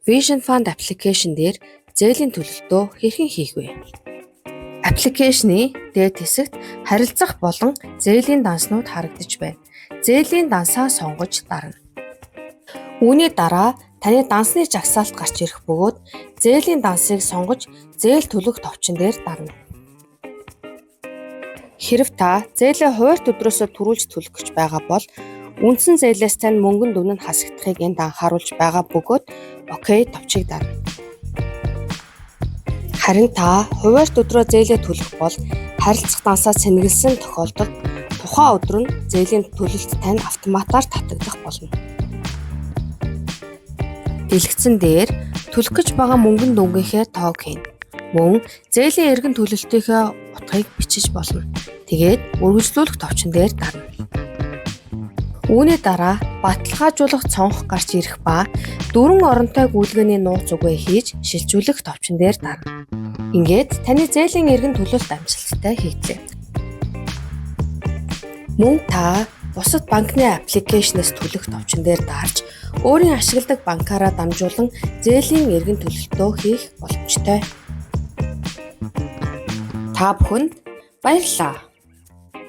VisionFund application дээр зээлийн төлөлтөө хэрхэн хийх вэ? Application-ы дээд хэсэгт харилцах болон зээлийн данснууд харагдаж байна. Зээлийн дансаа сонгож дарна. Үүний дараа таны дансны жагсаалт гарч ирэх бөгөөд зээлийн дансыг сонгож зээл төлөх товчин дээр дарна. Хэрэв та зээлээ хуваарьт өдрөөсөө түрүүлж төлөх гэж байгаа бол үндсэн зээлээс тань мөнгөн дүн нь хасагдахыг энд анхааруулж байгаа бөгөөд OK товчийг дарна. Харин та хуваарьт өдрөө зээлээ төлөх бол харилцах дансаа цэнэглэсэн тохиолдолд тухайн өдөр нь зээлийн төлөлт тань автоматаар татагдах болно. Дэлгэцэн дээр төлөх гэж байгаа мөнгөн дүнгийнхээ тоог хийнэ. Мөн зээлийн эргэн төлөлтийнхөө утгыг бичиж болно. Тэгээд үргэлжлүүлэх товчон дээр дарна. Үүний дараа баталгаажуулах цонх гарч ирэх ба дөрвөн оронтой гүйлгээний нууц үгээ хийж шилжүүлэх товчон дээр дарна. Ингээд таны зээлийн эргэн төлөлт амжилттай хийгдлээ. Мөн та бусад банкны application-ээс төлөх товчон дээр дарж өөрийн ашигладаг банкаараа дамжуулан зээлийн эргэн төлөлтөө хийх боломжтой. Та бүхэнд баярлалаа.